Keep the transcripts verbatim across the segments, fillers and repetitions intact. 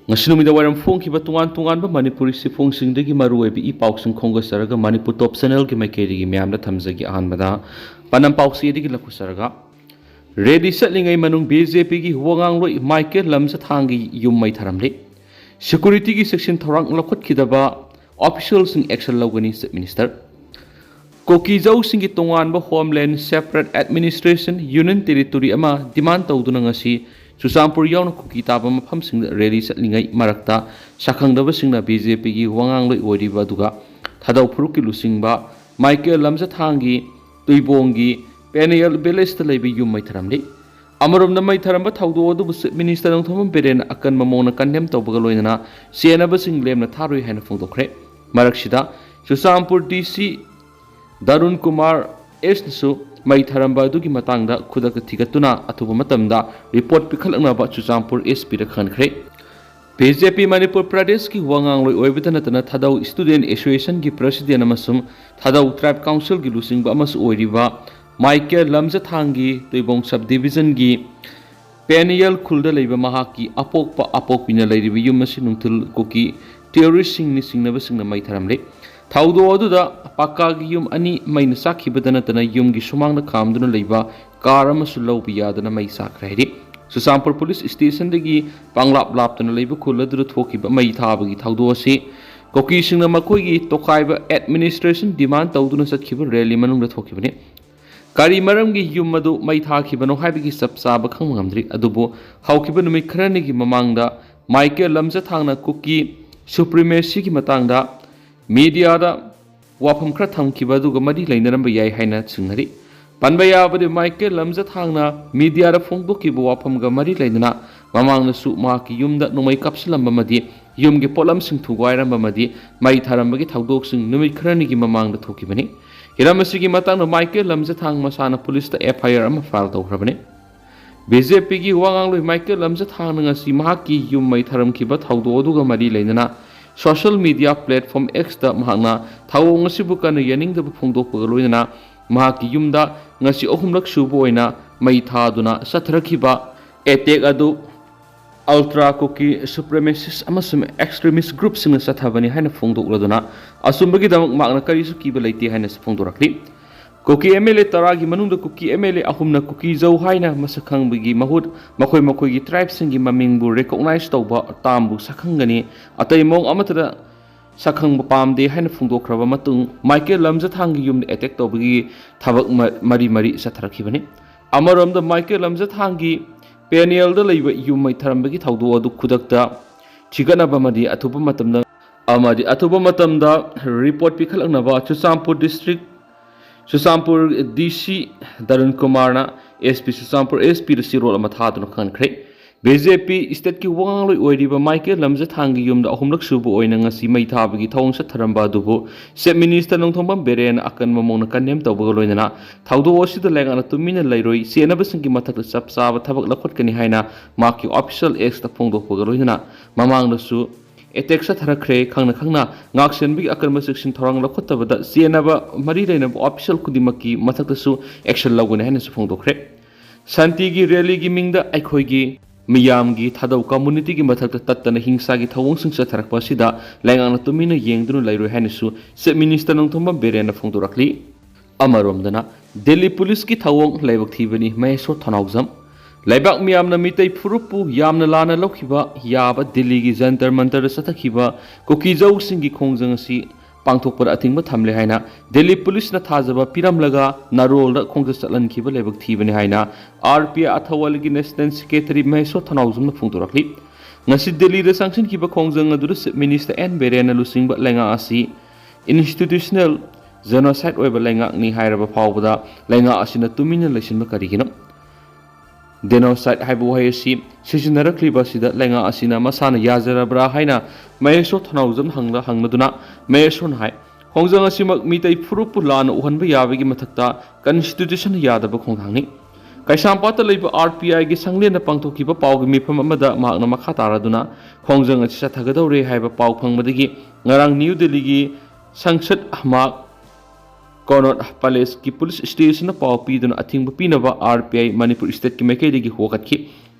ꯉꯁꯤ ꯅꯨꯃꯤꯗꯥꯡ ꯋꯥꯏꯔꯝ ꯐꯣꯡꯈꯤꯕ ꯇꯣꯉꯥꯟ ꯇꯣꯉꯥꯟꯕ ꯃꯅꯤꯄꯨꯔꯤ ꯁꯤꯐꯣꯡꯁꯤꯡꯗꯒꯤ ꯃꯔꯨꯑꯣꯏꯕ ꯏ ꯄꯥꯎꯁꯤꯡ ꯈꯣꯝꯒꯠꯆꯔꯒ ꯃꯅꯤꯄꯨꯔ ꯇꯣꯞ ꯆꯦꯅꯦꯜꯒꯤ ꯃꯥꯏꯀꯩꯗꯒꯤ ꯃꯌꯥꯝꯗ ꯊꯝꯖꯒꯦ꯫ ꯑꯍꯥꯟꯕꯗ ꯄꯥꯟꯗꯝ ꯄꯥꯎꯆꯦꯗꯒꯤ ꯂꯧꯈꯠꯆꯔꯒ, ꯔꯦꯂꯤ ꯆꯠꯂꯤꯉꯩ ꯃꯅꯨꯡ ꯕꯤ ꯖꯦ ꯄꯤꯒꯤ ꯋꯥꯉꯥꯡꯂꯣꯏ ꯃꯥꯏꯀꯦꯜ ꯂꯝꯖꯊꯥꯡꯒꯤ ꯌꯨꯝ ꯃꯩ ꯊꯥꯔꯝꯂꯤ꯫ ꯁꯦꯀ꯭ꯌꯨꯔꯤꯇꯤꯒꯤ ꯆꯦꯛꯁꯤꯟ ꯊꯧꯔꯥꯡ ꯂꯧꯈꯠꯈꯤꯗꯕ ꯑꯣꯐꯤꯁꯤꯌꯦꯜꯁꯤꯡ ꯑꯦꯛꯁꯟ ꯂꯧꯒꯅꯤ, ꯆꯤꯐ ꯃꯤꯅꯤꯁꯇꯔ꯫ ꯀꯨꯀꯤꯖꯧꯁꯤꯡꯒꯤ ꯇꯣꯉꯥꯟꯕ homeland separate administration union territory ꯑꯃ ꯗꯤꯃꯥꯟ ꯇꯧꯗꯨꯅ ꯉꯁꯤ ꯆꯨꯔꯆꯥꯟꯄꯨꯔ ꯌꯥꯎꯅ ꯀꯨꯀꯤ ꯇꯥꯕ ꯃꯐꯝꯁꯤꯡꯗ ꯔꯦꯂꯤ ꯆꯠꯂꯤꯉꯩ ꯃꯔꯛꯇ ꯁꯛꯈꯪꯗꯕꯁꯤꯡꯅ ꯕꯤ ꯖꯦ ꯄꯤꯒꯤ ꯋꯥꯉꯥꯡꯂꯣꯏ ꯑꯣꯏꯔꯤꯕ ꯑꯗꯨꯒ ꯊꯥꯗꯧ ꯐꯨꯔꯨꯞꯀꯤ ꯂꯨꯆꯤꯡꯕ ꯃꯥꯏꯀꯦꯜ ꯂꯝꯖꯊꯥꯡꯒꯤ ꯇꯨꯏꯕꯣꯡꯒꯤ ꯄꯦꯅꯤꯌꯦꯜ ꯚꯤꯂꯦꯖꯇ ꯂꯩꯕ ꯌꯨꯝ ꯃꯩ ꯊꯥꯔꯝꯂꯤ꯫ ꯑꯃꯔꯣꯝꯗ ꯃꯩ ꯊꯥꯔꯝꯕ ꯊꯧꯗꯣꯛ ꯑꯗꯨꯕꯨ ꯆꯤꯐ ꯃꯤꯅꯤꯁꯇꯔ ꯅꯣꯡꯊꯣꯝꯕꯝ ꯕꯤꯔꯦꯟꯅ ꯑꯀꯟꯕ ꯃꯑꯣꯡꯗ ꯀꯟꯗꯦꯝ ꯇꯧꯕꯒ ꯂꯣꯏꯅꯅ ꯆꯦꯟꯅꯕꯁꯤꯡ ꯂꯦꯝꯅ ꯊꯥꯔꯣꯏ ꯍꯥꯏꯅ ꯐꯣꯡꯗꯣꯛꯈ꯭ꯔꯦ꯫ ꯃꯔꯛꯁꯤꯗ ꯆꯨꯔꯆꯥꯟꯄꯨꯔ ꯗꯤ ꯁꯤ ꯗꯔꯨꯟ ꯀꯨꯃꯥꯔ ꯑꯦꯁꯅꯁꯨ ꯃꯩ ꯊꯥꯔꯝꯕ ꯑꯗꯨꯒꯤ ꯃꯇꯥꯡꯗ ꯈꯨꯗꯛꯇ ꯊꯤꯒꯠꯇꯨꯅ ꯑꯊꯨꯕ ꯃꯇꯝꯗ ꯔꯤꯄꯣꯔꯠ ꯄꯤꯈꯠꯂꯛꯅꯕ ꯆꯨꯔꯆꯥꯟꯄꯨꯔ ꯑꯦꯁ ꯄꯤꯗ ꯈꯪꯍꯟꯈ꯭ꯔꯦ꯫ ꯕꯤ ꯖꯦ ꯄꯤ ꯃꯅꯤꯄꯨꯔ ꯄ꯭ꯔꯗꯦꯁꯀꯤ ꯋꯥꯉꯥꯡꯂꯣꯏ ꯑꯣꯏꯕꯇ ꯅꯠꯇꯅ ꯊꯥꯗꯧ ꯁ꯭ꯇꯨꯗꯦꯟꯠ ꯑꯦꯁꯣꯁꯤꯌꯦꯁꯟꯒꯤ ꯄ꯭ꯔꯁꯤꯗꯦꯟꯠ ꯑꯃꯁꯨꯡ ꯊꯥꯗꯧ ꯇ꯭ꯔꯥꯏꯕ ꯀꯥꯎꯟꯁꯤꯜꯒꯤ ꯂꯨꯆꯤꯡꯕ ꯑꯃꯁꯨ ꯑꯣꯏꯔꯤꯕ ꯃꯥꯏꯀꯦꯜ ꯂꯝꯖꯊꯥꯡꯒꯤ ꯇꯨꯏꯕꯣꯡ ꯁꯕ ꯗꯤꯕꯤꯖꯟꯒꯤ ꯄꯦꯅꯤꯌꯦꯜ ꯈꯨꯜꯗ ꯂꯩꯕ ꯃꯍꯥꯛꯀꯤ ꯑꯄꯣꯛꯄ ꯑꯄꯣꯛꯄꯤꯅ ꯂꯩꯔꯤꯕ ꯌꯨꯝ ꯑꯁꯤ ꯅꯨꯡꯊꯤꯜ ꯀꯨꯀꯤ ꯇꯦꯔꯣꯔꯤꯁ꯭ꯠꯁꯤꯡꯅꯤ ꯆꯤꯡꯅꯕꯁꯤꯡꯅ ꯃꯩ ꯊꯥꯔꯝꯂꯤ꯫ ꯊꯧꯗꯣꯛ ꯑꯗꯨꯗ ꯄꯥꯀꯥꯒꯤ ꯌꯨꯝ ꯑꯅꯤ ꯃꯩꯅ ꯆꯥꯛꯈꯤꯕꯗ ꯅꯠꯇꯅ ꯌꯨꯝꯒꯤ ꯁꯨꯃꯥꯡꯗ ꯈꯥꯝꯗꯨꯅ ꯂꯩꯕ ꯀꯥꯔ ꯑꯃꯁꯨ ꯂꯧꯕ ꯌꯥꯗꯅ ꯃꯩ ꯆꯥꯛꯈ꯭ꯔꯦ ꯍꯥꯏꯔꯤ꯫ ꯆꯨꯔꯆꯥꯟꯄꯨꯔ ꯄꯨꯂꯤꯁ ꯁ꯭ꯇꯦꯁꯟꯗꯒꯤ ꯄꯪꯂꯥꯞ ꯂꯥꯞꯇꯅ ꯂꯩꯕ ꯈꯨꯜ ꯑꯗꯨꯗ ꯊꯣꯛꯈꯤꯕ ꯃꯩ ꯊꯥꯕꯒꯤ ꯊꯧꯗꯣꯛ ꯑꯁꯤ ꯀꯨꯀꯤꯁꯤꯡꯅ ꯃꯈꯣꯏꯒꯤ ꯇꯣꯈꯥꯏꯕ ꯑꯦꯗꯃꯤꯅꯤꯁꯇ꯭ꯔꯦꯁꯟ ꯗꯤꯃꯥꯟ ꯇꯧꯗꯨꯅ ꯆꯠꯈꯤꯕ ꯔꯦꯂꯤ ꯃꯅꯨꯡꯗ ꯊꯣꯛꯈꯤꯕꯅꯤ꯫ ꯀꯔꯤ ꯃꯔꯝꯒꯤ ꯌꯨꯝ ꯑꯗꯨ ꯃꯩ ꯊꯥꯈꯤꯕꯅꯣ ꯍꯥꯏꯕꯒꯤ ꯆꯞ ꯆꯥꯕ ꯈꯪꯕ ꯉꯝꯗ꯭ꯔꯤ, ꯑꯗꯨꯕꯨ ꯍꯧꯈꯤꯕ ꯅꯨꯃꯤꯠ ꯈꯔꯅꯤꯒꯤ ꯃꯃꯥꯡꯗ ꯃꯥꯏꯀꯦꯜ ꯂꯝꯖꯊꯥꯡꯅ ꯀꯨꯀꯤ ꯁꯨꯄ꯭ꯔꯤꯃꯦꯁꯤꯒꯤ ꯃꯇꯥꯡꯗ ꯃꯤꯗꯤꯌꯥꯗ ꯋꯥꯐꯝ ꯈꯔ ꯊꯝꯈꯤꯕ ꯑꯗꯨꯒ ꯃꯔꯤ ꯂꯩꯅꯔꯝꯕ ꯌꯥꯏ ꯍꯥꯏꯅ ꯆꯤꯡꯅꯔꯤ꯫ ꯄꯟꯕ ꯌꯥꯕꯗꯤ, ꯃꯥꯏꯀꯦꯜ ꯂꯝꯖꯊꯥꯡꯅ ꯃꯤꯗꯤꯌꯥꯗ ꯐꯣꯡꯗꯣꯛꯈꯤꯕ ꯋꯥꯐꯝꯒ ꯃꯔꯤ ꯂꯩꯅꯅ ꯃꯃꯥꯡꯗꯁꯨ ꯃꯍꯥꯛꯀꯤ ꯌꯨꯝꯗ ꯅꯣꯡꯃꯩ ꯀꯥꯞꯁꯤꯜꯂꯝꯕ ꯑꯃꯗꯤ ꯌꯨꯝꯒꯤ ꯄꯣꯠꯂꯝꯁꯤꯡ ꯊꯨꯒꯥꯏꯔꯝꯕ ꯑꯃꯗꯤ ꯃꯩ ꯊꯥꯔꯝꯕꯒꯤ ꯊꯧꯗꯣꯛꯁꯤꯡ ꯅꯨꯃꯤꯠ ꯈꯔꯅꯤꯒꯤ ꯃꯃꯥꯡꯗ ꯊꯣꯛꯈꯤꯕꯅꯤ꯫ ꯍꯤꯔꯝ ꯑꯁꯤꯒꯤ ꯃꯇꯥꯡꯗ ꯃꯥꯏꯀꯦꯜ ꯂꯝꯖꯊꯥꯡ ꯃꯁꯥꯅ ꯄꯨꯂꯤꯁꯇ ꯑꯦꯐ ꯑꯥꯏ ꯑꯥꯔ ꯑꯃ ꯐꯥꯏꯜ ꯇꯧꯈ꯭ꯔꯕꯅꯤ꯫ ꯕꯤ ꯖꯦ ꯄꯤꯒꯤ ꯋꯥꯉꯥꯡꯂꯣꯏ ꯃꯥꯏꯀꯦꯜ ꯂꯝꯖꯊꯥꯡꯅ ꯉꯁꯤ ꯃꯍꯥꯛꯀꯤ ꯌꯨꯝ ꯃꯩ ꯊꯥꯔꯝꯈꯤꯕ ꯊꯧꯗꯣꯛ ꯑꯗꯨꯒ ꯃꯔꯤ ꯂꯩꯅꯅ ꯁꯣꯁꯤꯌꯦꯜ ꯃꯤꯗꯤꯌꯥ ꯄ꯭ꯂꯦꯠꯐꯣꯝ ꯑꯦꯛꯁꯇ ꯃꯍꯥꯛꯅ ꯊꯧꯑꯣꯡ ꯑꯁꯤꯕꯨ ꯀꯟꯅ ꯌꯥꯅꯤꯡꯗꯕ ꯐꯣꯡꯗꯣꯛꯄꯒ ꯂꯣꯏꯅꯅ ꯃꯍꯥꯛꯀꯤ ꯌꯨꯝꯗ ꯉꯁꯤ ꯑꯍꯨꯝꯂꯛ ꯁꯨꯕ ꯑꯣꯏꯅ ꯃꯩ ꯊꯥꯗꯨꯅ ꯆꯠꯊꯔꯛꯈꯤꯕ ꯑꯦꯇꯦꯛ ꯑꯗꯨ Ultra Kuki supremacist ꯑꯃꯁꯨꯡ extremist groupꯁꯤꯡꯅ ꯆꯠꯊꯕꯅꯤ ꯍꯥꯏꯅ ꯐꯣꯡꯗꯣꯛꯂꯗꯨꯅ ꯑꯆꯨꯝꯕꯒꯤꯗꯃꯛ ꯃꯍꯥꯛꯅ ꯀꯔꯤꯁꯨ ꯀꯤꯕ ꯂꯩꯇꯦ ꯍꯥꯏꯅꯁꯨ ꯐꯣꯡꯗꯣꯔꯛꯂꯤ꯫ ꯀꯨꯀꯤ M L A ꯇꯔꯥꯒꯤ ꯃꯅꯨꯡꯗ ꯀꯨꯀꯤ M L A ꯑꯍꯨꯝꯅ ꯀꯨꯀꯤꯖꯧ ꯍꯥꯏꯅ ꯃꯁꯛ ꯈꯪꯕꯒꯤ ꯃꯍꯨꯠ ꯃꯈꯣꯏ ꯃꯈꯣꯏꯒꯤ tribeꯁꯤꯡꯒꯤ ꯃꯃꯤꯡꯕꯨ recognize ꯇꯧꯕ termꯕꯨ ꯁꯛꯈꯪꯒꯅꯤ, ꯑꯇꯩ ꯃꯑꯣꯡ ꯑꯃꯠꯇꯗ ꯁꯛꯈꯪꯕ ꯄꯥꯝꯗꯦ ꯍꯥꯏꯅ ꯐꯣꯡꯗꯣꯛꯈ꯭ꯔꯕ ꯃꯇꯨꯡ ꯃꯥꯏꯀꯦꯜ ꯂꯝꯖꯊꯥꯡꯒꯤ ꯌꯨꯝꯗ attack ꯇꯧꯕꯒꯤ ꯊꯕꯛ ꯃ-, ꯃꯔꯤ ꯃꯔꯤ ꯆꯠꯊꯔꯛꯈꯤꯕꯅꯤ꯫ ꯑꯃꯔꯣꯝꯗ ꯃꯥꯏꯀꯦꯜ ꯂꯝꯖꯊꯥꯡꯒꯤ ꯄꯦꯅꯦꯜꯗ ꯂꯩꯕ ꯌꯨꯝ ꯃꯩ ꯊꯥꯔꯝꯕꯒꯤ ꯊꯧꯗꯣꯛ ꯑꯗꯨ ꯈꯨꯗꯛꯇ ꯊꯤꯒꯠꯅꯕ ꯑꯃꯗꯤ ꯑꯊꯨꯕ ꯃꯇꯝꯗ, ꯑꯃꯗꯤ ꯑꯊꯨꯕ ꯃꯇꯝꯗ report ꯄꯤꯈꯠꯂꯛꯅꯕ Churachandpur district, Churachandpur D C ꯗꯔꯨꯟ ꯀꯨꯃꯥꯔꯅ S P ꯆꯨꯔꯆꯥꯟꯄꯨꯔ S Pꯗ ꯆꯦꯔꯣꯜ ꯑꯃ ꯊꯥꯗꯨꯅ ꯈꯪꯍꯟꯈ꯭ꯔꯦ꯫ B J P stateꯀꯤ ꯋꯥ ꯉꯥꯡꯂꯣꯏ ꯑꯣꯏꯔꯤꯕ ꯃꯥꯏꯀꯦꯜ ꯂꯝꯖꯊꯥꯡꯒꯤ ꯌꯨꯝꯗ ꯑꯍꯨꯝꯂꯛ ꯁꯨꯕ ꯑꯣꯏꯅ ꯉꯁꯤ ꯃꯩ ꯊꯥꯕꯒꯤ ꯊꯧꯑꯣꯡ ꯆꯠꯊꯔꯝꯕ ꯑꯗꯨꯕꯨ Chief Minister ꯅꯣꯡꯊꯣꯝꯕꯝ ꯕꯤꯔꯦꯟꯅ ꯑꯀꯟꯕ ꯃꯑꯣꯡꯗ condemn ꯇꯧꯕꯒ ꯂꯣꯏꯅꯅ ꯊꯧꯗꯣꯛ ꯑꯁꯤꯗ ꯂꯩꯉꯥꯛꯅ ꯇꯨꯃꯤꯟꯅ ꯂꯩꯔꯣꯏ, ꯆꯦꯟꯅꯕꯁꯤꯡꯒꯤ ꯃꯊꯛꯇ ꯆꯞ ꯆꯥꯕ ꯊꯕꯛ ꯂꯧꯈꯠꯀꯅꯤ ꯍꯥꯏꯅ ꯃꯍꯥꯛꯀꯤ official Xꯇ ꯐꯣꯡꯗꯣꯛꯄꯒ ꯂꯣꯏꯅꯅ ꯃꯃꯥꯡꯗꯁꯨ attack ꯆꯠꯊꯔꯛꯈ꯭ꯔꯦ, ꯈꯪꯅ ꯈꯪꯅ ꯉꯥꯛꯁꯦꯟꯕꯒꯤ ꯑꯀꯟꯕ ꯆꯦꯛꯁꯤꯟ ꯊꯧꯔꯥꯡ ꯂꯧꯈꯠꯇꯕꯗ ꯆꯦꯟꯅꯕ ꯃꯔꯤ ꯂꯩꯅꯕ official ꯈꯨꯗꯤꯡꯃꯛꯀꯤ ꯃꯊꯛꯇꯁꯨ action ꯂꯧꯒꯅꯤ ꯍꯥꯏꯅꯁꯨ ꯐꯣꯡꯗꯣꯛꯈ꯭ꯔꯦ꯫ ꯁꯥꯟꯇꯤꯒꯤ rallyꯒꯤ ꯃꯤꯡꯗ ꯑꯩꯈꯣꯏꯒꯤ ꯃꯤꯌꯥꯝꯒꯤ ꯊꯥꯗꯧ communityꯒꯤ ꯃꯊꯛꯇ ꯇꯠꯇꯅ ꯍꯤꯡꯁꯥꯒꯤ ꯊꯧꯑꯣꯡꯁꯤꯡ ꯆꯠꯊꯔꯛꯄ ꯑꯁꯤꯗ ꯂꯩꯉꯥꯛꯅ ꯇꯨꯃꯤꯟꯅ ꯌꯦꯡꯗꯨꯅ ꯂꯩꯔꯣꯏ ꯍꯥꯏꯅꯁꯨ Chief Minister ꯅꯣꯡꯊꯣꯝꯕꯝ ꯕꯤꯔꯦꯟꯅ ꯐꯣꯡꯗꯣꯔꯛꯂꯤ꯫ ꯑꯃꯔꯣꯝꯗꯅ ꯗꯦꯜꯂꯤ ꯄꯨꯂꯤꯁꯀꯤ ꯊꯧꯑꯣꯡ ꯂꯥꯏꯕꯛ ꯊꯤꯕꯅꯤ, ꯃꯍꯦꯁꯣꯔ ꯊꯣꯅꯥꯎꯖꯝ꯫ ꯂꯩꯕꯥꯛ ꯃꯤꯌꯥꯝꯅ ꯃꯤꯇꯩ ꯐꯨꯔꯨꯞꯄꯨ ꯌꯥꯝꯅ ꯂꯥꯟꯅ ꯂꯧꯈꯤꯕ ꯌꯥꯕ ꯗꯦꯜꯂꯤꯒꯤ ꯖꯟꯇꯔ ꯃꯟꯇꯔꯗ ꯆꯠꯊꯈꯤꯕ ꯀꯨꯀꯤꯖꯧꯁꯤꯡꯒꯤ ꯈꯣꯡꯖꯪ ꯑꯁꯤ ꯄꯥꯡꯊꯣꯛꯄꯗ ꯑꯊꯤꯡꯕ ꯊꯝꯂꯦ ꯍꯥꯏꯅ ꯗꯦꯜꯂꯤ ꯄꯨꯂꯤꯁꯅ ꯊꯥꯖꯕ ꯄꯤꯔꯝꯂꯒ ꯅꯥꯔꯣꯜꯗ ꯈꯣꯡꯆꯠ ꯆꯠꯍꯟꯈꯤꯕ ꯂꯥꯏꯕꯛ ꯊꯤꯕꯅꯤ ꯍꯥꯏꯅ R P I ꯑꯊꯋꯥꯂꯤꯒꯤ National Secretary ꯃꯍꯦꯁꯣꯔ ꯊꯣꯅꯥꯎꯖꯝꯅ ꯐꯣꯡꯗꯣꯔꯛꯂꯤ꯫ ꯉꯁꯤ ꯗꯦꯜꯂꯤꯗ ꯆꯪꯁꯤꯟꯈꯤꯕ ꯈꯣꯡꯖꯪ ꯑꯗꯨꯗ Chief Minister N ꯕꯤꯔꯦꯟꯅ ꯂꯨꯆꯤꯡꯕ ꯂꯩꯉꯥꯛ ꯑꯁꯤ institutional genocide ꯑꯣꯏꯕ ꯂꯩꯉꯥꯛꯅꯤ ꯍꯥꯏꯔꯕ ꯐꯥꯎꯕꯗ ꯂꯩꯉꯥꯛ ꯑꯁꯤꯅ ꯇꯨꯃꯤꯟꯅ ꯂꯩꯁꯤꯟꯕ ꯀꯔꯤꯒꯤꯅꯣ? Genocide ꯍꯥꯏꯕ ꯋꯥꯍꯩ ꯑꯁꯤ ꯁꯤꯖꯤꯟꯅꯔꯛꯂꯤꯕ ꯑꯁꯤꯗ ꯂꯩꯉꯥꯛ ꯑꯁꯤꯅ ꯃꯁꯥꯅ ꯌꯥꯖꯔꯕ꯭ꯔꯥ ꯍꯥꯏꯅ ꯃꯍꯦꯁꯣꯔ ꯊꯣꯅꯥꯎꯖꯝ ꯍꯪꯂ-, ꯍꯪꯂꯗꯨꯅ ꯃꯍꯦꯁꯣꯔꯅ ꯍꯥꯏ, ꯈꯣꯡꯖꯪ ꯑꯁꯤꯃꯛ ꯃꯤꯇꯩ ꯐꯨꯔꯨꯞꯄꯨ ꯂꯥꯟꯅ ꯎꯍꯟꯕ ꯌꯥꯕꯒꯤ ꯃꯊꯛꯇ constitutionꯅ ꯌꯥꯗꯕ ꯈꯣꯡꯊꯥꯡꯅꯤ꯫ ꯀꯩꯁꯥꯝꯄꯥꯠꯇ ꯂꯩꯕ R P Iꯒꯤ ꯁꯪꯂꯦꯟꯗ ꯄꯥꯡꯊꯣꯛꯈꯤꯕ ꯄꯥꯎꯒꯤ ꯃꯤꯐꯝ ꯑꯃꯗ ꯃꯍꯥꯛꯅ ꯃꯈꯥ ꯇꯥꯔꯗꯨꯅ ꯈꯣꯡꯖꯪ ꯑꯁꯤ ꯆꯠꯊꯒꯗꯧꯔꯦ ꯍꯥꯏꯕ ꯄꯥꯎ ꯐꯪꯕꯗꯒꯤ ꯉꯔꯥꯡ ꯅ꯭ꯌꯨ ꯗꯦꯜꯂꯤꯒꯤ ꯁꯪꯁꯠ ꯍꯃꯥꯛ ꯀꯣꯅꯣꯠ ꯄꯦꯂꯦꯁꯀꯤ ꯄꯨꯂꯤꯁ ꯁ꯭ꯇꯦꯁꯟꯅ ꯄꯥꯎ ꯄꯤꯗꯨꯅ ꯑꯊꯤꯡꯕ ꯄꯤꯅꯕ R P I ꯃꯅꯤꯄꯨꯔ stateꯀꯤ ꯃꯥꯏꯀꯩꯗꯒꯤ ꯍꯣꯒꯠꯈꯤ꯫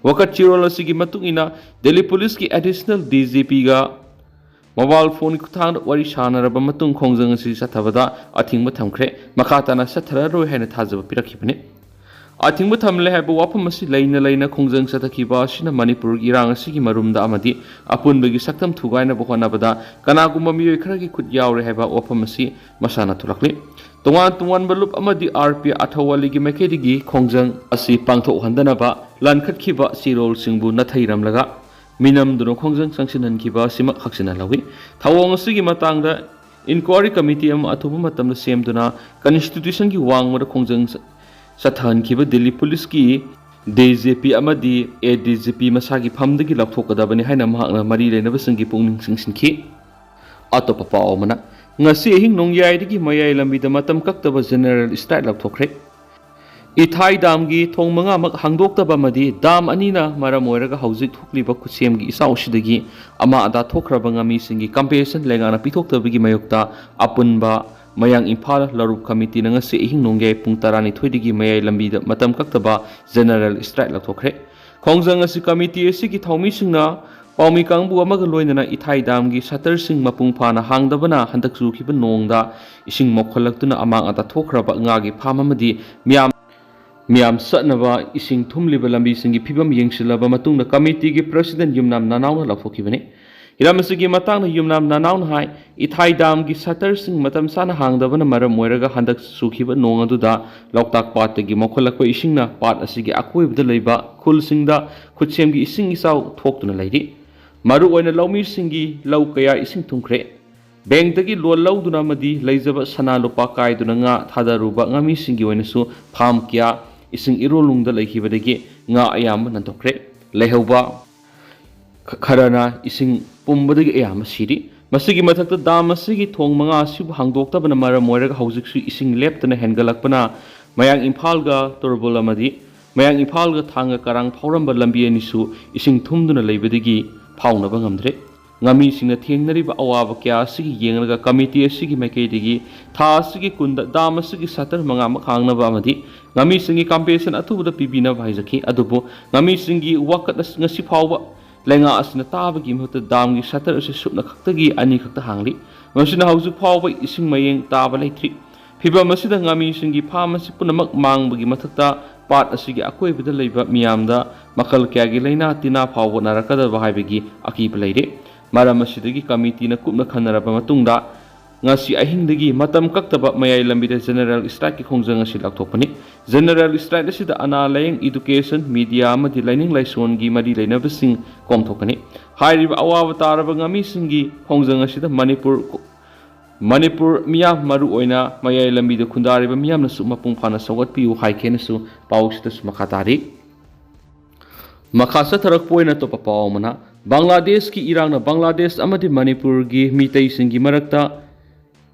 ꯋꯥꯀꯠ ꯆꯦꯔꯣꯜ ꯑꯁꯤꯒꯤ ꯃꯇꯨꯡ ꯏꯟꯅ, ꯗꯦꯜꯂꯤ ꯄꯨꯂꯤꯁꯀꯤ ꯑꯦꯗꯤꯁꯅꯦꯜ ꯗꯤ ꯖꯤ ꯄꯤꯒ ꯃꯣꯕꯥꯏꯜ ꯐꯣꯟꯒꯤ ꯈꯨꯠꯊꯥꯡꯗ ꯋꯥꯔꯤ ꯁꯥꯟꯅꯔꯕ ꯃꯇꯨꯡ, ꯈꯣꯡꯖꯪ ꯑꯁꯤ ꯆꯠꯊꯕꯗ ꯑꯊꯤꯡꯕ ꯊꯝꯈ꯭ꯔꯦ꯫ ꯃꯈꯥ ꯇꯥꯅ ꯆꯠꯊꯔꯔꯣꯏ ꯍꯥꯏꯅ ꯊꯥꯖꯕ ꯄꯤꯔꯛꯈꯤꯕꯅꯤ꯫ ꯑꯊꯤꯡꯕ ꯊꯝꯂꯦ ꯍꯥꯏꯕ ꯋꯥꯐꯝ ꯑꯁꯤ ꯂꯩꯅ ꯂꯩꯅ ꯈꯣꯡꯖꯪ ꯆꯠꯊꯈꯤꯕ ꯑꯁꯤꯅ ꯃꯅꯤꯄꯨꯔꯒꯤ ꯏꯔꯥꯡ ꯑꯁꯤꯒꯤ ꯃꯔꯨꯝꯗ ꯑꯃꯗꯤ ꯑꯄꯨꯟꯕꯒꯤ ꯁꯛꯇꯝ ꯊꯨꯒꯥꯏꯅꯕ ꯍꯣꯠꯅꯕꯗ ꯀꯅꯥꯒꯨꯝꯕ ꯃꯤꯑꯣꯏ ꯈꯔꯒꯤ ꯈꯨꯠ ꯌꯥꯎꯔꯦ ꯍꯥꯏꯕ ꯋꯥꯐꯝ ꯑꯁꯤ ꯃꯁꯥꯅ ꯊꯣꯛꯂꯛꯂꯤ꯫ ꯇꯣꯉꯥꯟ ꯇꯣꯉꯥꯟꯕ ꯂꯨꯞ ꯑꯃꯗꯤ ꯑꯥꯔ ꯄꯤ ꯑꯊꯧꯋꯥꯂꯤꯒꯤ ꯃꯥꯏꯀꯩꯗꯒꯤ ꯈꯣꯡꯖꯪ ꯑꯁꯤ ꯄꯥꯡꯊꯣꯛꯍꯟꯗꯅꯕ ꯂꯥꯟꯈꯠꯈꯤꯕ ꯆꯦꯔꯣꯜꯁꯤꯡꯕꯨ ꯅꯥꯊꯩꯔꯝꯂꯒ ꯃꯤꯅꯝꯗꯨꯅ ꯈꯣꯡꯖꯪ ꯆꯪꯁꯤꯟꯍꯟꯈꯤꯕ ꯑꯁꯤꯃꯛ ꯈꯛꯆꯤꯟꯅꯍꯧꯏ꯫ ꯊꯧꯑꯣꯡ ꯑꯁꯤꯒꯤ ꯃꯇꯥꯡꯗ ꯏꯟꯀ꯭ꯋꯥꯔꯤ ꯀꯃꯤꯇꯤ ꯑꯃ ꯑꯊꯨꯕ ꯃꯇꯝꯗ ꯁꯦꯝꯗꯨꯅ ꯀꯟꯁꯇꯤꯇ꯭ꯌꯨꯁꯟꯒꯤ ꯋꯥꯡꯃꯗ ꯈꯣꯡꯖꯪ ꯆ-, ꯆꯠꯊꯍꯟꯈꯤꯕ ꯗꯤꯜꯂꯤ ꯄꯨꯂꯤꯁꯀꯤ ꯗꯤ ꯖꯤ ꯄꯤ ꯑꯃꯗꯤ ꯑꯦ ꯗꯤ ꯖꯤ ꯄꯤ ꯃꯁꯥꯒꯤ ꯐꯝꯗꯒꯤ ꯂꯧꯊꯣꯛꯀꯗꯕꯅꯤ ꯍꯥꯏꯅ ꯃꯍꯥꯛꯅ ꯃꯔꯤ ꯂꯩꯅꯕꯁꯤꯡꯒꯤ ꯄꯨꯛꯅꯤꯡ ꯆꯤꯡꯁꯤꯟꯈꯤ꯫ ꯑꯇꯣꯞꯄ ꯄꯥꯎ ꯑꯃꯅ, ꯉꯁꯤ ꯑꯍꯤꯡ ꯅꯣꯡꯌꯥꯏꯗꯒꯤ ꯃꯌꯥꯏ ꯂꯝꯕꯤꯗ ꯃꯇꯝ ꯀꯛꯇꯕ ꯖꯦꯅꯔꯦꯜ ꯁ꯭ꯇ꯭ꯔꯥꯏꯛ ꯂꯥꯎꯊꯣꯛꯈ꯭ꯔꯦ꯫ ꯏꯊꯥꯏ ꯗꯥꯝꯒꯤ ꯊꯣꯡ ꯃꯉꯥꯃꯛ ꯍꯥꯡꯗꯣꯛꯇꯕ ꯑꯃꯗꯤ ꯗꯥꯝ ꯑꯅꯤꯅ ꯃꯔꯝ ꯑꯣꯏꯔꯒ ꯍꯧꯖꯤꯛ ꯊꯣꯛꯂꯤꯕ ꯈꯨꯠꯁꯦꯝꯒꯤ ꯏꯆꯥꯎ ꯑꯁꯤꯗꯒꯤ ꯑꯃꯥ ꯑꯇꯥ ꯊꯣꯛꯈ꯭ꯔꯕ ꯉꯥꯃꯤꯁꯤꯡꯒꯤ ꯀꯝꯄꯦꯟꯁꯦꯁꯟ ꯂꯩꯉꯥꯛꯅ ꯄꯤꯊꯣꯛꯇꯕꯒꯤ ꯃꯥꯌꯣꯛꯇ ꯑꯄꯨꯟꯕ ꯃꯌꯥꯡ ꯏꯝꯐꯥꯜ ꯂꯧꯔꯨꯞ ꯀꯃꯤꯇꯤꯅ ꯉꯁꯤ ꯑꯍꯤꯡ ꯅꯣꯡꯌꯥꯏ ꯄꯨꯡ ꯇꯔꯥꯅꯤꯊꯣꯏꯗꯒꯤ ꯃꯌꯥꯏ ꯂꯝꯕꯤꯗ ꯃꯇꯝ ꯀꯛꯇꯕ ꯖꯦꯅꯔꯦꯜ ꯁ꯭ꯇ꯭ꯔꯥꯏꯛ ꯂꯥꯎꯊꯣꯛꯈ꯭ꯔꯦ꯫ ꯈꯣꯡꯖꯪ ꯑꯁꯤ ꯀꯃꯤꯇꯤ ꯑꯁꯤꯒꯤ ꯊꯧꯃꯤꯁꯤꯡꯅ ꯄꯥꯎꯃꯤ ꯀꯥꯡꯕꯨ ꯑꯃꯒ ꯂꯣꯏꯅꯅ ꯏꯊꯥꯏ ꯗꯥꯝꯒꯤ ꯁꯇꯔꯁꯤꯡ ꯃꯄꯨꯡ ꯐꯥꯅ ꯍꯥꯡꯗꯕꯅ ꯍꯟꯗꯛ ꯆꯨꯈꯤꯕ ꯅꯣꯡꯗ ꯏꯁꯤꯡ ꯃꯣꯠꯈꯠꯂꯛꯇꯨꯅ ꯑꯃꯥꯡ ꯑꯇꯥ ꯊꯣꯛꯈ꯭ꯔꯕ ꯉꯥꯒꯤ ꯐꯥꯝ ꯑꯃꯗꯤ ꯃꯤꯌꯥꯝ, ꯃꯤꯌꯥꯝ ꯆꯠꯅꯕ ꯏꯁꯤꯡ ꯊꯨꯝꯂꯤꯕ ꯂꯝꯕꯤꯁꯤꯡꯒꯤ ꯐꯤꯕꯝ ꯌꯦꯡꯁꯤꯜꯂꯕ ꯃꯇꯨꯡꯗ ꯀꯃꯤꯇꯤꯒꯤ ꯄ꯭ꯔꯁꯤꯗꯦꯟ ꯌꯨꯝꯅꯥꯝ ꯅꯅꯥꯎꯅ ꯂꯥꯎꯊꯣꯛꯈꯤꯕꯅꯤ꯫ ꯍꯤꯔꯝ ꯑꯁꯤꯒꯤ ꯃꯇꯥꯡꯗ ꯌꯨꯝꯅꯥꯝ ꯅꯅꯥꯎꯅ ꯍꯥꯏ, ꯏꯊꯥꯏ ꯗꯥꯝꯒꯤ ꯁꯇꯔꯁꯤꯡ ꯃꯇꯝ ꯆꯥꯅ ꯍꯥꯡꯗꯕꯅ ꯃꯔꯝ ꯑꯣꯏꯔꯒ ꯍꯟꯗꯛ ꯆꯨꯈꯤꯕ ꯅꯣꯡ ꯑꯗꯨꯗ ꯂꯣꯛꯇꯥꯛ ꯄꯥꯠꯇꯒꯤ ꯃꯣꯠꯈꯠꯂꯛꯄ ꯏꯁꯤꯡꯅ ꯄꯥꯠ ꯑꯁꯤꯒꯤ ꯑꯀꯣꯏꯕꯗ ꯂꯩꯕ ꯈꯨꯜꯁꯤꯡꯗ ꯈꯨꯠꯁꯦꯝꯒꯤ ꯏꯁꯤꯡ ꯏꯆꯥꯎ ꯊꯣꯛꯇꯨꯅ ꯂꯩꯔꯤ꯫ ꯃꯔꯨꯑꯣꯏꯅ ꯂꯧꯃꯤꯁꯤꯡꯒꯤ ꯂꯧ ꯀꯌꯥ ꯏꯁꯤꯡ ꯊꯨꯝꯈ꯭ꯔꯦ꯫ ꯕꯦꯡꯛꯇꯒꯤ ꯂꯣꯟ ꯂꯧꯗꯨꯅ ꯑꯃꯗꯤ ꯂꯩꯖꯕ ꯁꯅꯥ ꯂꯨꯄꯥ ꯀꯥꯏꯗꯨꯅ ꯉꯥ ꯊꯥꯗꯔꯨꯕ ꯉꯥꯃꯤꯁꯤꯡꯒꯤ ꯑꯣꯏꯅꯁꯨ ꯐꯥꯝ ꯀꯌꯥ ꯏꯁꯤꯡ ꯏꯔꯣꯜꯅꯨꯡꯗ ꯂꯩꯈꯤꯕꯗꯒꯤ ꯉꯥ ꯑꯌꯥꯝꯕ ꯅꯟꯊꯣꯛꯈ꯭ꯔꯦ꯫ ꯂꯩꯍꯧꯕ ꯈ-, ꯈꯔꯅ ꯏꯁꯤꯡ ꯄꯨꯝꯕꯗꯒꯤ ꯑꯌꯥꯝꯕ ꯁꯤꯔꯤ꯫ ꯃꯁꯤꯒꯤ ꯃꯊꯛꯇ ꯗꯥꯝ ꯑꯁꯤꯒꯤ ꯊꯣꯡ ꯃꯉꯥ ꯑꯁꯤꯕꯨ ꯍꯥꯡꯗꯣꯛꯇꯕꯅ ꯃꯔꯝ ꯑꯣꯏꯔꯒ ꯍꯧꯖꯤꯛꯁꯨ ꯏꯁꯤꯡ ꯂꯦꯞꯇꯅ ꯍꯦꯟꯒꯠꯂꯛꯄꯅ ꯃꯌꯥꯡ ꯏꯝꯐꯥꯜꯒ ꯇꯣꯔꯕꯨꯜ ꯑꯃꯗꯤ ꯃꯌꯥꯡ ꯏꯝꯐꯥꯜꯒ ꯊꯥꯡꯒ ꯀꯔꯥꯡ ꯐꯥꯎꯔꯝꯕ ꯂꯝꯕꯤ ꯑꯅꯤꯁꯨ ꯏꯁꯤꯡ ꯊꯨꯝꯗꯨꯅ ꯂꯩꯕꯗꯒꯤ ꯐꯥꯎꯅꯕ ꯉꯝꯗ꯭ꯔꯦ꯫ ꯉꯥꯃꯤꯁꯤꯡꯅ ꯊꯦꯡꯅꯔꯤꯕ ꯑꯋꯥꯕ ꯀꯌꯥ ꯑꯁꯤꯒꯤ ꯌꯦꯡꯂꯒ ꯀꯃꯤꯇꯤ ꯑꯁꯤꯒꯤ ꯃꯥꯏꯀꯩꯗꯒꯤ ꯊꯥ ꯑꯁꯤꯒꯤ ꯀꯨꯟꯗ ꯗꯥꯝ ꯑꯁꯤꯒꯤ ꯁꯇꯔ ꯃꯉꯥꯃꯛ ꯍꯥꯡꯅꯕ ꯑꯃꯗꯤ ꯉꯥꯃꯤꯁꯤꯡꯒꯤ ꯀꯝꯄꯦꯟꯁꯦꯁꯟ ꯑꯊꯨꯕꯗ ꯄꯤꯕꯤꯅꯕ ꯍꯥꯏꯖꯈꯤ꯫ ꯑꯗꯨꯕꯨ ꯉꯥꯃꯤꯁꯤꯡꯒꯤ ꯋꯥꯀꯠ ꯑꯁꯤ ꯉꯁꯤ ꯐꯥꯎꯕ ꯂꯩꯉꯥꯛ ꯑꯁꯤꯅ ꯇꯥꯕꯒꯤ ꯃꯍꯨꯠꯇ ꯗꯥꯝꯒꯤ ꯁꯇꯔ ꯑꯁꯤ ꯁꯨꯞꯅ ꯈꯛꯇꯒꯤ ꯑꯅꯤ ꯈꯛꯇ ꯍꯥꯡꯂꯤ꯫ ꯃꯁꯤꯅ ꯍꯧꯖꯤꯛ ꯐꯥꯎꯕ ꯏꯁꯤꯡ ꯃꯥꯏꯌꯦꯡ ꯇꯥꯕ ꯂꯩꯇ꯭ꯔꯤ꯫ ꯐꯤꯚꯝ ꯑꯁꯤꯗ ꯉꯥꯃꯤꯁꯤꯡꯒꯤ ꯐꯥꯝ ꯑꯁꯤ ꯄꯨꯝꯅꯃꯛ ꯃꯥꯡꯕꯒꯤ ꯃꯊꯛꯇ ꯄꯥꯠ ꯑꯁꯤꯒꯤ ꯑꯀꯣꯏꯕꯗ ꯂꯩꯕ ꯃꯤꯌꯥꯝꯗ ꯃꯈꯜ ꯀꯌꯥꯒꯤ ꯂꯥꯏꯅꯥ ꯇꯤꯟꯅꯥ ꯐꯥꯎꯕ ꯅꯥꯔꯛꯀꯗꯕ ꯍꯥꯏꯕꯒꯤ ꯑꯀꯤꯕ ꯂꯩꯔꯦ꯫ ꯃꯔꯝ ꯑꯁꯤꯗꯒꯤ ꯀꯃꯤꯇꯤꯅ ꯀꯨꯞꯅ ꯈꯟꯅꯔꯕ ꯃꯇꯨꯡꯗ ꯉꯁꯤ ꯑꯍꯤꯡꯗꯒꯤ ꯃꯇꯝ ꯀꯛꯇꯕ ꯃꯌꯥꯏ ꯂꯝꯕꯤꯗ ꯖꯦꯅꯔꯦꯜ ꯁ꯭ꯇ꯭ꯔꯥꯏꯛꯀꯤ ꯈꯣꯡꯖꯪ ꯑꯁꯤ ꯂꯥꯎꯊꯣꯛꯄꯅꯤ꯫ ꯖꯦꯅꯔꯦꯜ ꯁ꯭ꯇ꯭ꯔꯥꯏꯛ ꯑꯁꯤꯗ ꯑꯅꯥ ꯂꯥꯌꯦꯡ, ꯏꯗꯨꯀꯦꯁꯟ, ꯃꯤꯗꯤꯌꯥ ꯑꯃꯗꯤ ꯂꯥꯏꯅꯤꯡ ꯂꯥꯏꯁꯣꯟꯒꯤ ꯃꯔꯤ ꯂꯩꯅꯕꯁꯤꯡ ꯀꯣꯝꯊꯣꯛꯀꯅꯤ꯫ ꯍꯥꯏꯔꯤꯕ ꯑꯋꯥꯕ ꯇꯥꯔꯕ ꯉꯥꯃꯤꯁꯤꯡꯒꯤ ꯈꯣꯡꯖꯪ ꯑꯁꯤꯗ ꯃꯅꯤꯄꯨꯔ ꯃꯅꯤꯄꯨꯔ ꯃꯤꯌꯥꯝ, ꯃꯔꯨꯑꯣꯏꯅ ꯃꯌꯥꯏ ꯂꯝꯕꯤꯗ ꯈꯨꯟꯗꯥꯔꯤꯕ ꯃꯤꯌꯥꯝꯅꯁꯨ ꯃꯄꯨꯡ ꯐꯥꯅ ꯁꯧꯒꯠꯄꯤꯌꯨ ꯍꯥꯏꯈꯤ ꯍꯥꯏꯅꯁꯨ ꯄꯥꯎꯁꯤꯗꯁꯨ ꯃꯈꯥ ꯇꯥꯔꯤ꯫ ꯃꯈꯥ ꯆꯠꯊꯔꯛꯄ ꯑꯣꯏꯅ ꯑꯇꯣꯞꯄ ꯄꯥꯎ ꯑꯃꯅ, ꯕꯪꯒ꯭ꯂꯥꯗꯦꯁꯀꯤ ꯏꯔꯥꯡꯅ ꯕꯪꯒ꯭ꯂꯥꯗꯦꯁ ꯑꯃꯗꯤ ꯃꯅꯤꯄꯨꯔꯒꯤ ꯃꯤꯇꯩꯁꯤꯡꯒꯤ ꯃꯔꯛꯇ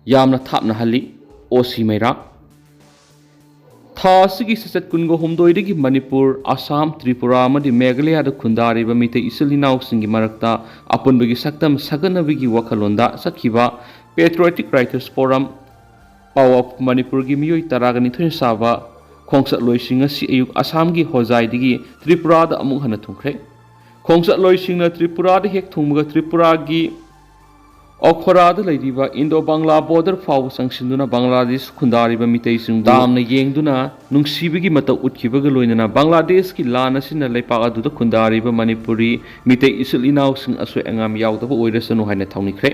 ꯌꯥꯝꯅ ꯊꯥꯞꯅꯍꯜꯂꯤ, ꯑꯣ ꯁꯤ ꯃꯩꯔꯥ꯫ ꯊꯥ ꯑꯁꯤꯒꯤ ꯁꯦꯁꯟ ꯀꯨꯟꯒ ꯍꯨꯝꯗꯣꯏꯗꯒꯤ ꯃꯅꯤꯄꯨꯔ, ꯑꯁꯥꯝ, ꯇ꯭ꯔꯤꯄꯨꯔꯥ ꯑꯃꯗꯤ ꯃꯦꯘꯥꯂꯌꯥꯗ ꯈꯨꯟꯗꯥꯔꯤꯕ ꯃꯤꯇꯩ ꯏꯆꯤꯜ ꯏꯅꯥꯎꯁꯤꯡꯒꯤ ꯃꯔꯛꯇ ꯑꯄꯨꯟꯕꯒꯤ ꯁꯛꯇꯝ ꯁꯥꯒꯠꯅꯕꯒꯤ ꯋꯥꯈꯜꯂꯣꯟꯗ ꯆꯠꯈꯤꯕ Patriotic Writers Forum, Power of ꯃꯅꯤꯄꯨꯔꯒꯤ ꯃꯤꯑꯣꯏ ꯇꯔꯥꯒ ꯅꯤꯊꯣꯏꯅ ꯁꯥꯕ ꯈꯣꯡꯆꯠꯂꯣꯏꯁꯤꯡ ꯉꯁꯤ ꯑꯌꯨꯛ ꯑꯁꯥꯝꯒꯤ ꯍꯣꯖꯥꯏꯗꯒꯤ ꯇ꯭ꯔꯤꯄꯨꯔꯥꯗ ꯑꯃꯨꯛ ꯍꯟꯅ ꯊꯨꯡꯈ꯭ꯔꯦ꯫ ꯈꯣꯡꯆꯠꯂꯣꯏꯁꯤꯡꯅ ꯇ꯭ꯔꯤꯄꯨꯔꯥꯗ ꯍꯦꯛ ꯊꯨꯡꯕꯒ ꯇ꯭ꯔꯤꯄꯨꯔꯥꯒꯤ ꯑꯣꯈꯣꯔꯥꯗ ꯂꯩꯔꯤꯕ ꯏꯟꯗꯣ ꯕꯪꯂꯥ ꯕꯣꯔꯗꯔ ꯐꯥꯎꯕ ꯆꯪꯁꯤꯟꯗꯨꯅ ꯕꯪꯒ꯭ꯂꯥꯗꯦꯁ ꯈꯨꯟꯗꯥꯔꯤꯕ ꯃꯤꯇꯩꯁꯤꯡꯕꯨ ꯇꯥꯝꯅ ꯌꯦꯡꯗꯨꯅ ꯅꯨꯡꯁꯤꯕꯒꯤ ꯃꯇꯧ ꯎꯠꯈꯤꯕꯒ ꯂꯣꯏꯅꯅ ꯕꯪꯒ꯭ꯂꯥꯗꯦꯁꯀꯤ ꯂꯥꯟ ꯑꯁꯤꯅ ꯂꯩꯄꯥꯛ ꯑꯗꯨꯗ ꯈꯨꯟꯗꯥꯔꯤꯕ ꯃꯅꯤꯄꯨꯔꯤ ꯃꯤꯇꯩ ꯏꯆꯤꯜ ꯏꯅꯥꯎꯁꯤꯡ ꯑꯁꯣꯏ ꯑꯉꯥꯝ ꯌꯥꯎꯗꯕ ꯑꯣꯏꯔꯁꯅꯨ ꯍꯥꯏꯅ ꯊꯧꯅꯤꯈ꯭ꯔꯦ꯫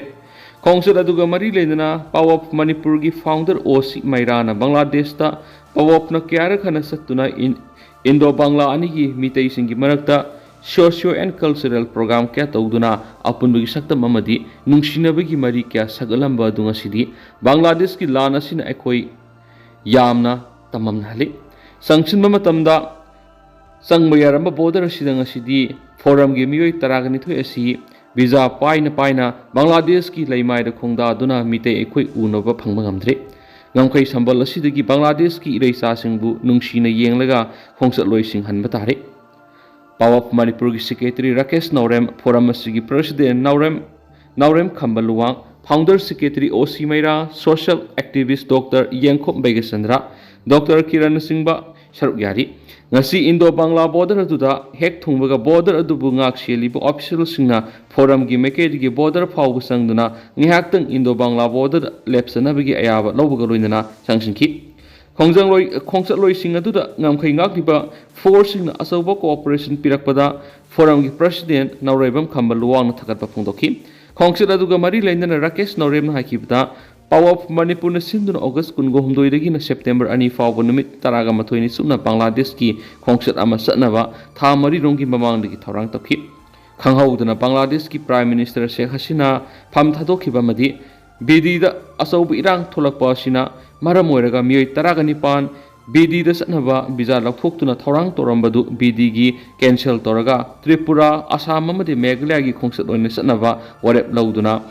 ꯈꯣꯡꯆꯠ ꯑꯗꯨꯒ ꯃꯔꯤ ꯂꯩꯅꯅ Power of ꯃꯅꯤꯄꯨꯔꯒꯤ founder ꯑꯣ ꯁꯤ ꯃꯩꯔꯥꯅ ꯕꯪꯒ꯭ꯂꯥꯗꯦꯁꯇ Power of ꯅ ꯀꯌꯥꯔꯛ ꯍꯟꯅ ꯆꯠꯇꯨꯅ ꯏꯟ-, ꯏꯟꯗꯣ ꯕꯪꯒ꯭ꯂꯥ ꯑꯅꯤꯒꯤ ꯃꯤꯇꯩꯁꯤꯡꯒꯤ ꯃꯔꯛꯇ socio and cultural program ꯀꯌꯥ ꯇꯧꯗꯨꯅ ꯑꯄꯨꯟꯕꯒꯤ ꯁꯛꯇꯝ ꯑꯃꯗꯤ ꯅꯨꯡꯁꯤꯅꯕꯒꯤ ꯃꯔꯤ ꯀꯌꯥ ꯁꯥꯒꯠꯂꯝꯕ ꯑꯗꯨ ꯉꯁꯤꯗꯤ ꯕꯪꯒ꯭ꯂꯥꯗꯦꯁꯀꯤ ꯂꯥꯟ ꯑꯁꯤꯅ ꯑꯩꯈꯣꯏ ꯌꯥꯝꯅ ꯇꯝꯃꯝꯅꯍꯜꯂꯤ꯫ ꯆꯪꯁꯤꯟꯕ ꯃꯇꯝꯗ ꯆꯪꯕ ꯌꯥꯔꯝꯕ ꯕꯣꯔꯗꯔ ꯑꯁꯤꯗ ꯉꯁꯤꯗꯤ ꯐꯣꯔꯝꯒꯤ ꯃꯤꯑꯣꯏ ꯇꯔꯥꯒ ꯅꯤꯊꯣꯏ ꯑꯁꯤ ꯚꯤꯖꯥ ꯄꯥꯏꯅ ꯄꯥꯏꯅ ꯕꯪꯒ꯭ꯂꯥꯗꯦꯁꯀꯤ ꯂꯩꯃꯥꯏꯗ ꯈꯣꯡꯗꯥꯗꯨꯅ ꯃꯤꯇꯩ ꯑꯩꯈꯣꯏ ꯎꯅꯕ ꯐꯪꯕ ꯉꯝꯗ꯭ꯔꯦ꯫ ꯉꯝꯈꯩ ꯁꯝꯕꯜ ꯑꯁꯤꯗꯒꯤ ꯕꯪꯒ꯭ꯂꯥꯗꯦꯁꯀꯤ ꯏꯔꯩꯆꯥꯁꯤꯡꯕꯨ ꯅꯨꯡꯁꯤꯅ ꯌꯦꯡꯂꯒ ꯈꯣꯡꯆꯠꯂꯣꯏꯁꯤꯡ ꯍꯟꯕ ꯇꯥꯔꯦ꯫ Power of Manipurꯒꯤ Secretary Rakesh Naorem, Forum ꯑꯁꯤꯒꯤ President ꯅꯥꯎꯔꯦꯝ, ꯅꯥꯎꯔꯦꯝ ꯈꯝꯕ ꯂꯨꯋꯥꯡ, Founder Secretary ꯑꯣ ꯁꯤ ꯃꯩꯔꯥ, Social Activist Doctor ꯌꯦꯡꯈꯣꯝ ꯕꯩꯒꯆꯟꯗ꯭ꯔ, Doctor ꯀꯤꯔꯟꯅꯆꯤꯡꯕ ꯁꯔꯨꯛ ꯌꯥꯔꯤ꯫ ꯉꯁꯤ ꯏꯟꯗꯣ ꯕꯪꯒ꯭ꯂꯥ border ꯑꯗꯨꯗ ꯍꯦꯛ ꯊꯨꯡꯕꯒ border ꯑꯗꯨꯕꯨ ꯉꯥꯛ ꯁꯦꯜꯂꯤꯕ officialꯁꯤꯡꯅ Forumꯒꯤ ꯃꯥꯏꯀꯩꯗꯒꯤ border ꯐꯥꯎꯕ ꯆꯪꯗꯨꯅ ꯉꯥꯏꯍꯥꯛꯇꯪ ꯏꯟꯗꯣ ꯕꯪꯒ꯭ꯂꯥ border ꯂꯦꯞꯆꯅꯕꯒꯤ ꯑꯌꯥꯕ ꯂꯧꯕꯒ ꯂꯣꯏꯅꯅ ꯆꯪꯁꯤꯟꯈꯤ꯫ ꯈꯣꯡꯖꯪꯂꯣꯏ-, ꯈꯣꯡꯆꯠꯂꯣꯏꯁꯤꯡ ꯑꯗꯨꯗ ꯉꯝꯈꯩ ꯉꯥꯛꯂꯤꯕ forceꯁꯤꯡꯅ ꯑꯆꯧꯕ cooperation ꯄꯤꯔꯛꯄꯗ Forumꯒꯤ President ꯅꯥꯎꯔꯦꯝꯕꯝ ꯈꯝꯕ ꯂꯨꯋꯥꯡꯅ ꯊꯥꯒꯠꯄ ꯐꯣꯡꯗꯣꯛꯈꯤ꯫ ꯈꯣꯡꯆꯠ ꯑꯗꯨꯒ ꯃꯔꯤ ꯂꯩꯅꯅ ꯔꯥꯀꯦꯁ ꯅꯥꯎꯔꯦꯝꯅ ꯍꯥꯏꯈꯤꯕꯗ, Power of Manipurꯅ ꯁꯤꯟꯗꯨꯅ August ꯀꯨꯟꯒꯍꯨꯝꯗꯣꯏꯗꯒꯤꯅ September ꯑꯅꯤ ꯐꯥꯎꯕ ꯅꯨꯃꯤꯠ ꯇꯔꯥꯒ ꯃꯥꯊꯣꯏꯅꯤ ꯆꯨꯞꯅ ꯕꯪꯒ꯭ꯂꯥꯗꯦꯁꯀꯤ ꯈꯣꯡꯆꯠ ꯑꯃ ꯆꯠꯅꯕ ꯊꯥ ꯃꯔꯤꯔꯣꯝꯒꯤ ꯃꯃꯥꯡꯗꯒꯤ ꯊꯧꯔꯥꯡ ꯇꯧꯈꯤ꯫ ꯈꯪꯍꯧꯗꯅ ꯕꯪꯒ꯭ꯂꯥꯗꯦꯁꯀꯤ Prime Minister ꯁꯦꯈ ꯍꯁꯤꯅꯥ ꯐꯝ ꯊꯥꯗꯣꯛꯈꯤꯕ ꯑꯃꯗꯤ ꯕꯤꯗꯤꯗ ꯑꯆꯧꯕ ꯏꯔꯥꯡ ꯊꯣꯛꯂꯛꯄ ꯑꯁꯤꯅ ꯃꯔꯝ ꯑꯣꯏꯔꯒ ꯃꯤꯑꯣꯏ ꯇꯔꯥꯒ ꯅꯤꯄꯥꯟ ꯕꯤꯗꯤꯗ ꯆꯠꯅꯕ visa ꯂꯧꯊꯣꯛꯇꯨꯅ ꯊꯧꯔꯥꯡ ꯇꯧꯔꯝꯕꯗꯨ ꯕꯤꯗꯤꯒꯤ cancel ꯇꯧꯔꯒ ꯇ꯭ꯔꯤꯄꯨꯔꯥ, ꯑꯁꯥꯝ ꯑꯃꯗꯤ ꯃꯦꯘꯥꯂꯌꯥꯒꯤ ꯈꯣꯡꯆꯠ ꯑꯣꯏꯅ ꯆꯠꯅꯕ ꯋꯥꯔꯦꯞ ꯂꯧꯗꯨꯅ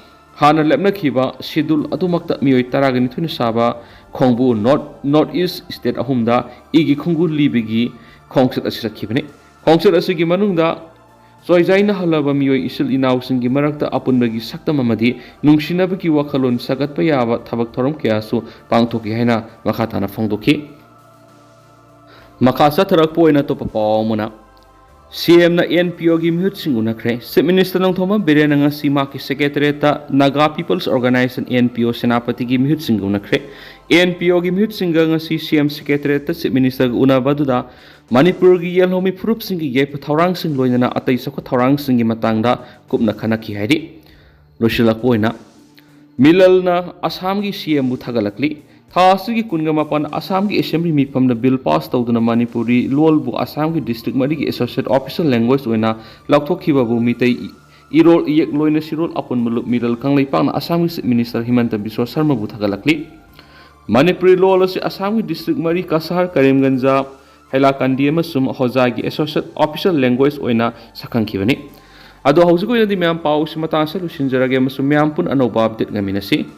ꯍꯥꯟꯅ ꯂꯦꯞꯅꯈꯤꯕ schedule ꯑꯗꯨꯃꯛꯇ ꯃꯤꯑꯣꯏ ꯇꯔꯥꯒ ꯅꯤꯊꯣꯏꯅ ꯁꯥꯕ ꯈꯣꯡꯕꯨ North, North East state ꯑꯍꯨꯝꯗ ꯏꯒꯤ ꯈꯣꯡꯒꯨꯜ ꯂꯤꯕꯒꯤ ꯈꯣꯡꯆꯠ ꯑꯁꯤ ꯆꯠꯈꯤꯕꯅꯤ꯫ ꯈꯣꯡꯆꯠ ꯑꯁꯤꯒꯤ ꯃꯅꯨꯡꯗ ꯆꯣꯏꯖꯥꯏꯅꯍꯜꯂꯕ ꯃꯤꯑꯣꯏ ꯏꯆꯤꯜ ꯏꯅꯥꯎꯁꯤꯡꯒꯤ ꯃꯔꯛꯇ ꯑꯄꯨꯟꯕꯒꯤ ꯁꯛꯇꯝ ꯑꯃꯗꯤ ꯅꯨꯡꯁꯤꯅꯕꯒꯤ ꯋꯥꯈꯜꯂꯣꯟ ꯁꯥꯒꯠꯄ ꯌꯥꯕ ꯊꯕꯛ ꯊꯧꯔꯝ ꯀꯌꯥꯁꯨ ꯄꯥꯡꯊꯣꯛꯈꯤ ꯍꯥꯏꯅ ꯃꯈꯥ ꯇꯥꯅ ꯐꯣꯡꯗꯣꯛꯈꯤ꯫ ꯃꯈꯥ ꯆꯠꯊꯔꯛꯄ ꯑꯣꯏꯅ ꯑꯇꯣꯞꯄ ꯄꯥꯎ ꯑꯃꯅ, ꯁꯤ ꯑꯦꯝꯅ ꯑꯦꯟ ꯄꯤ ꯑꯣꯒꯤ ꯃꯤꯍꯨꯠꯁꯤꯡ ꯎꯅꯈ꯭ꯔꯦ꯫ Chief Minister ꯅꯣꯡꯊꯣꯝꯕꯝ ꯕꯤꯔꯦꯟꯅ ꯉꯁꯤ ꯃꯍꯥꯛꯀꯤ Secretariatꯇ Naga People's Organisation, N P O, ꯁꯦꯅꯥꯄꯇꯤꯒꯤ ꯃꯤꯍꯨꯠꯁꯤꯡꯒ ꯎꯅꯈ꯭ꯔꯦ꯫ ꯑꯦꯟ ꯄꯤ ꯑꯣꯒꯤ ꯃꯤꯍꯨꯠꯁꯤꯡꯒ ꯉꯁꯤ ꯁꯤ ꯑꯦꯝ Secretariatꯇ Chief Ministerꯒ ꯎꯅꯕ ꯑꯗꯨꯗ ꯃꯅꯤꯄꯨꯔꯒꯤ ꯌꯦꯜꯍꯧꯃꯤ ꯐꯨꯔꯨꯞꯁꯤꯡꯒꯤ ꯌꯥꯏꯐ ꯊꯧꯔꯥꯡꯁꯤꯡ ꯂꯣꯏꯅꯅ ꯑꯇꯩ ꯆꯥꯎꯈꯠ ꯊꯧꯔꯥꯡꯁꯤꯡꯒꯤ ꯃꯇꯥꯡꯗ ꯀꯨꯞꯅ ꯈꯟꯅꯈꯤ ꯍꯥꯏꯔꯤ꯫ ꯂꯣꯏꯁꯤꯜꯂꯛꯄ ꯑꯣꯏꯅ, ꯃꯤꯂꯜꯅ ꯑꯁꯥꯝꯒꯤ ꯁꯤ ꯑꯦꯝꯕꯨ ꯊꯥꯒꯠꯂꯛꯂꯤ꯫ ꯊꯥ ꯑꯁꯤꯒꯤ ꯀꯨꯟꯒ ꯃꯥꯄꯟ ꯑꯁꯥꯝꯒꯤ Assembly ꯃꯤꯐꯝꯗ bill pass ꯇꯧꯗꯨꯅ ꯃꯅꯤꯄꯨꯔꯤ ꯂꯣꯜꯕꯨ ꯑꯁꯥꯝꯒꯤ district ꯃꯔꯤꯒꯤ associate official language ꯑꯣꯏꯅ ꯂꯥꯎꯊꯣꯛꯈꯤꯕꯕꯨ ꯃꯤꯇꯩ ꯏꯔꯣꯜ ꯏꯌꯦꯛ ꯂꯣꯏꯅ ꯁꯤꯔꯣꯜ ꯑꯄꯨꯟꯕ ꯂꯨꯞ ꯃꯤꯂꯜ ꯀꯪꯂꯩꯄꯥꯛꯅ ꯑꯁꯥꯝꯒꯤ Chief Minister ꯍꯤꯃꯟꯇ ꯕꯤꯁ꯭ꯋ ꯁꯔꯃꯕꯨ ꯊꯥꯒꯠꯂꯛꯂꯤ꯫ ꯃꯅꯤꯄꯨꯔꯤ ꯂꯣꯜ ꯑꯁꯤ ꯑꯁꯥꯝꯒꯤ district ꯃꯔꯤ ꯀꯁꯥꯔ, ꯀꯔꯤꯝꯒꯟꯖ, ꯍꯩꯂꯥꯀꯟꯗꯤ ꯑꯃꯁꯨꯡ ꯍꯣꯖꯥꯒꯤ associate official language ꯑꯣꯏꯅ ꯁꯛꯈꯪꯈꯤꯕꯅꯤ꯫ ꯑꯗꯣ ꯍꯧꯖꯤꯛ ꯑꯣꯏꯅꯗꯤ ꯃꯌꯥꯝ ꯄꯥꯎ ꯑꯁꯤ ꯃꯇꯥꯡ ꯑꯁꯤꯗ ꯂꯣꯏꯁꯤꯟꯖꯔꯒꯦ ꯑꯃꯁꯨꯡ ꯃꯌꯥꯝ ꯄꯨꯟꯅ ꯑꯅꯧꯕ update ꯉꯥꯏꯃꯤꯟꯅꯁꯤ꯫